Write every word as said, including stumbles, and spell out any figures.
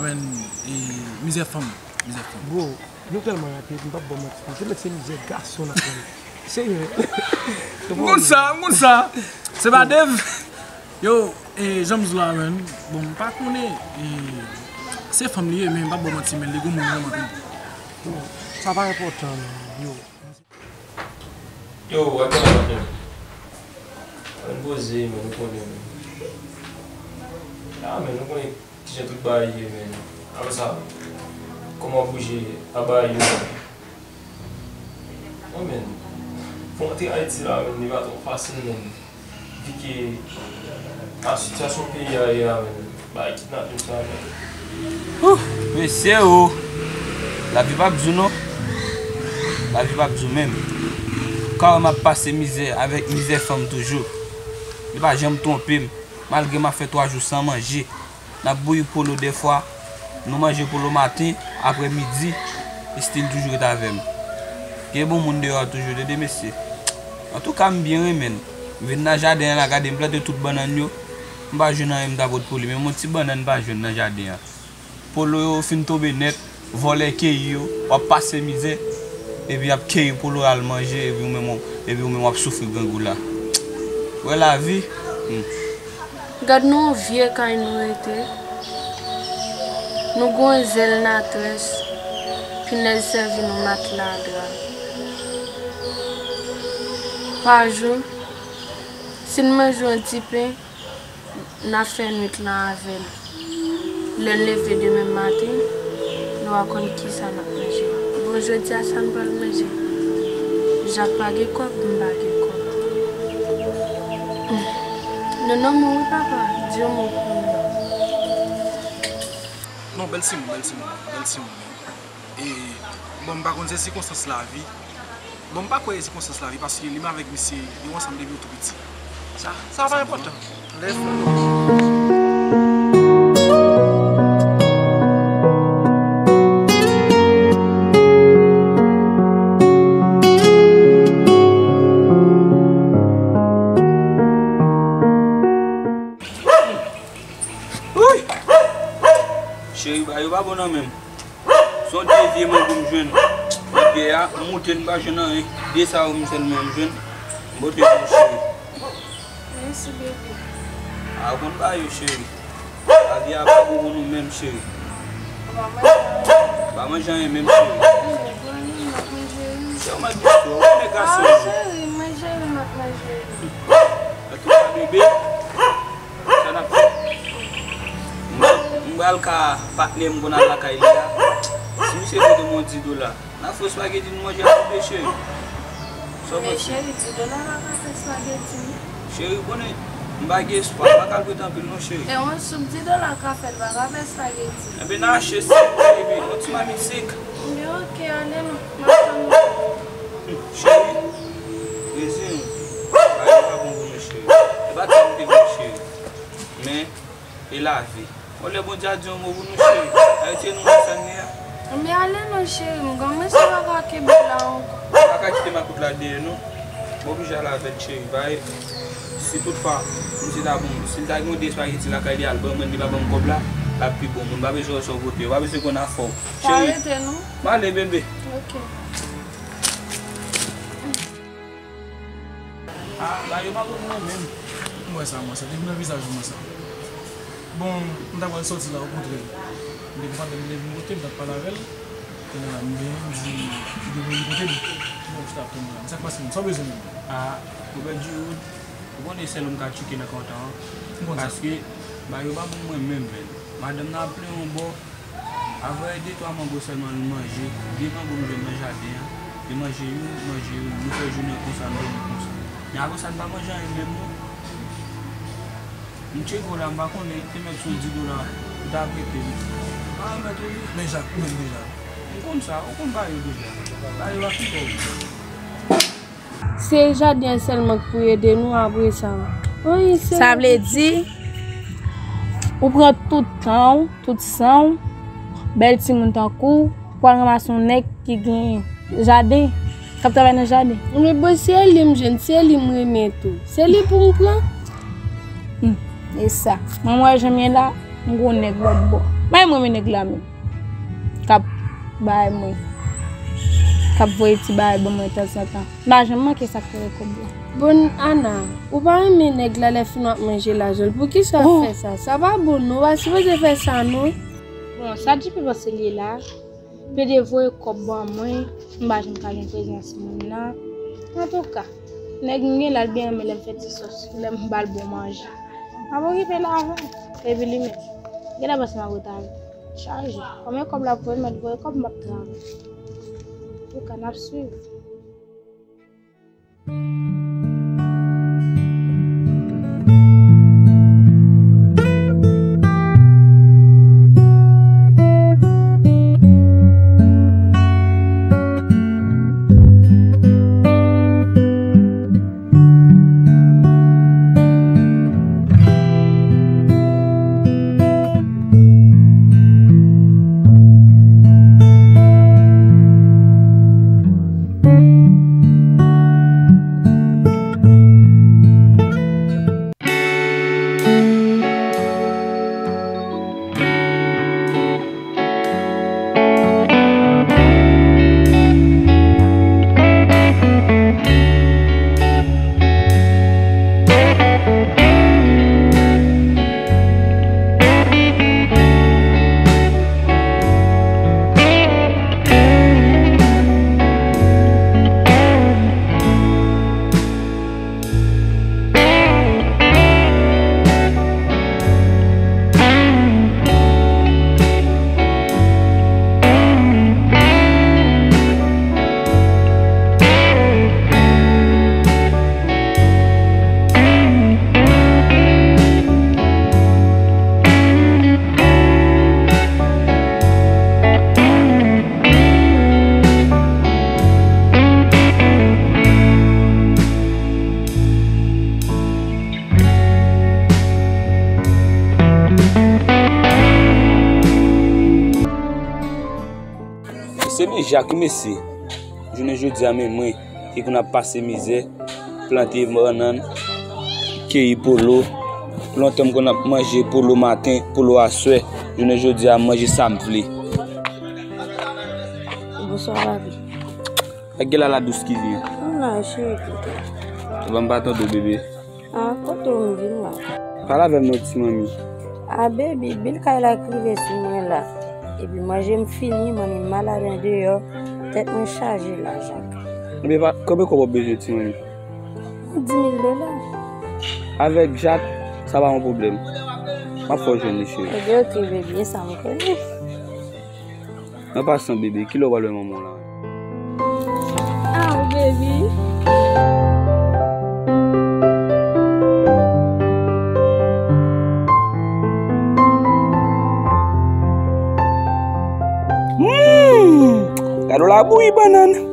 Mwen, e, mizè fanm, mizè fanm. Bro, nou tèlman rape, m p ap ba w manti. Se mèt se mizè gason n ap pale. Serye. M konn sa, m konn sa. Se pa Dave. Yo, e, jan m di la, man. Bon, m pa konnen, e, se fanm li ye, men m p ap ba w manti, men li gwo moun vrèman anpil. Sa pa enpòtan, yo. Yo, wè kòman w ap fè? Ann poze, men nou konnen, men. Ah, men nou konnen kijan tout bagay ye, men. Apre sa, kòman w bouje a bagay yo, men. Non, men. Pou antre Ayiti la, men, li pa twò fasil, men. Vi ke a sitiyasyon peyi a ye a, men. Bagay kidnapin sa, men. Huh, mesye o. Lavi p ap di w non. Lavi p ap di w menm. Ou ka wè m ap pase mizè avèk mizè fanm toujou. Li pa janm twonpe m. Malgre m ap fè twa jou san manje. N ap bouyi polo dèfwa. Nou manje polo maten, aprè midi, li still toujou ret avè m. Gen bon moun deyò a toujou, tande mesye. Antouka, m byen renmen l. M vin nan jaden an la, gade m plante tout bannann yo. M pa jwenn anyen m ta pot pou li, menm yon ti bannann m pa jwenn nan jaden an. Polo yo fin tonbe nèt, vòlè keyi yo, w ap pase mizè, epi y ap keyi polo al manje, epi ou menm, epi ou menm w ap soufri grangou la. Ou wè lavi? Hmm. Gad nan yon vye kay nou rete. Nou gen yon zèl natrès, pinèz sèvi nou matla, dra. Pa jou, si n manje yon ti pen, n a fè nwit lan avè l. Lè n leve demen maten, nou a konn kisa n ap manje. Bon, jodi a sa n pral manje. Jak pa gen kòb, m pa gen kòb. Non, non, non, wi, papa, di yon mo pou mwen. Non, bèl timoun, bèl timoun, bèl timoun. E, bon, m pa konn se sikonstans lavi. Bon, m pa kwè se sikonstans lavi, paske li menm avèk misye, yo ansanm depi yo tou piti. Sa, sa pa enpòtan. Lè fou. Wouy! Cheri, bagay yo pa bon nan men m. Se yon de vye mango m jwenn. Vye a, m moute l, m pa jwenn anyen. De sa yo m sèlman m jwenn. M pote pou ou, cheri. Mèsi, bebe. A, ou konn bagay yo, cheri. Lavi a pa bon pou nou menm, cheri. Ou pa manje anyen? M pa manje anyen menm, cheri. Ou pran li, m ap manje wi. Sèlman de sou, ou konnen gason. A, cheri, manje wi, m ap manje wi. Antouka, bebe, sa n ap fè? M, m pral ka patnè m konn al lakay li a. Si misye pote m yon di dola, n a fè espageti nou manje a koupe, cheri. Sa w panse? Men cheri, di dola pa ka fè espageti, non. Cheri, ou konnen, m pa gen espwa, m pa ka al prete anpil non, cheri. E yon soup di dola ka fè, l pa ka fè espageti. Enben, n a achte sik, baby, yon ti mamit sik. Enben, oke, ale non. M ap tann ou. Cheri, reziyen w. Bagay yo pa bon pou nou, cheri. E pa ti m te vin, cheri. Men, e lavi. Yon lè Bondye a di yon mo pou nou, cheri. Ayiti e nou wè sa n ye a. Enben ale non, cheri m. Granmesi pa ka kenbe w la ankò. Ou pa ka kite makout la dèyè, non. M oblije al avè l, cheri. Bay, si toutfwa, misye ta bon, si l ta gen yon de espageti lakay li, al ban mwen, li pa ban m kòb la, l ap pi bon. Moun pa bezwen wè sa w pote. Ou pa bezwen konn afè w. Cheri, pa rete, non. M ale, bebe. Oke. Ah, bagay yo pa bon pou mwen menm. M wè sa, mwen, sa te nan vizaj mwen, sa. Bon, m ta pral sòti la, okontrè. M te gen patnè m, m te vin kote m, m t ap pale avè l. Kounye a la, m vin, m di, m te vin kote m. Bon, m chita ap tann la. Sa k pase menm? Sa w bezwen menm? Ah, Robert Giroud, ou konnen sèl ou m ka tcheke nan kontan an. M konn sa. Paske, bagay yo pa bon pou mwen menm, menm. Madanm nan ap plenyen yon bò. Avè de twa mango sèlman nou manje, de mango nou jwenn nan jaden an, li manje youn, manje youn, nou fè jounen an konsa, nou dòmi konsa. Men apre sa, n pa manje anyen menm non. M tcheke w la, m pa konnen, te mèt se yon di dola, ou ta prete m. M pa remèt ou li. Men Jak, ou menm deja. M konn sa, ou konn bagay yo deja. Bagay yo pa fè pou ou. Se jaden an sèlman k pou ede nou apre sa. Wi, se. Sa vle di, ou pran tout tan w, tout san w, bèl timoun tankou w, pou al ranmase yon nèg ki gen jaden, k ap travay nan jaden. Men bon, se li m jwenn, se li m renmen tou. Se li pou m pran. Hmm, e sa. Mwen, mwen, jan m ye la, m gon nèg lòt bò. Mwen renmen nèg la menm. K ap bay mwen. K ap voye ti bagay ban mwen tanzantan. M pa janm manke sa k rele kòb la. Bon, Ana, ou pa renmen nèg la lè fin w ap manje lajòl. Poukisa w ap fè sa? Sa pa bon, non. Ou pa sipoze fè sa, non. Bon, sa J P panse l ye la? Plede voye kòb ban mwen, m pa janm ka jwenn prezans moun nan. Antouka, nèg m gen la, l byen renmen lè m fè ti sòs, lè m ba l bon manje. M ap okipe l avè l. Epi li menm, gen lè panse m ap retare. Chaje. Konbyen kòb l ap voye, m mèt voye kòb, m p ap travay. Antouka, n ap swiv. Se men Jak wi mesye. Jounen jodi a men mwen ki konn ap pase mizè, plante bannann, keyi polo. Lontan m konn ap manje polo maten, polo aswè. Jounen jodi a m manje sa m vle. Bonswa papi. Ak gela la dous ki vin. M la cheri. Ban m pa tande w bebe. Ah, kote w m vin la? Pale avè m non ti manmi. Ah baby, bil kay la k rive sou mwen la. Epi manje m fini, manmi m malad andeyò. Tèt mwen chaje la, Jak. Ebyen, pa, konbyen kòb w ap bezwen ti manmi? Dis mil dola. Avèk Jak, sa pa yon pwoblèm. M ap fè w jwenn li cheri. Ebyen ok baby, e sa m konnen. An pasan bebe, kilè w pral wè manman w la? Aw bebe. Hmm, gade w la bouyi bannann.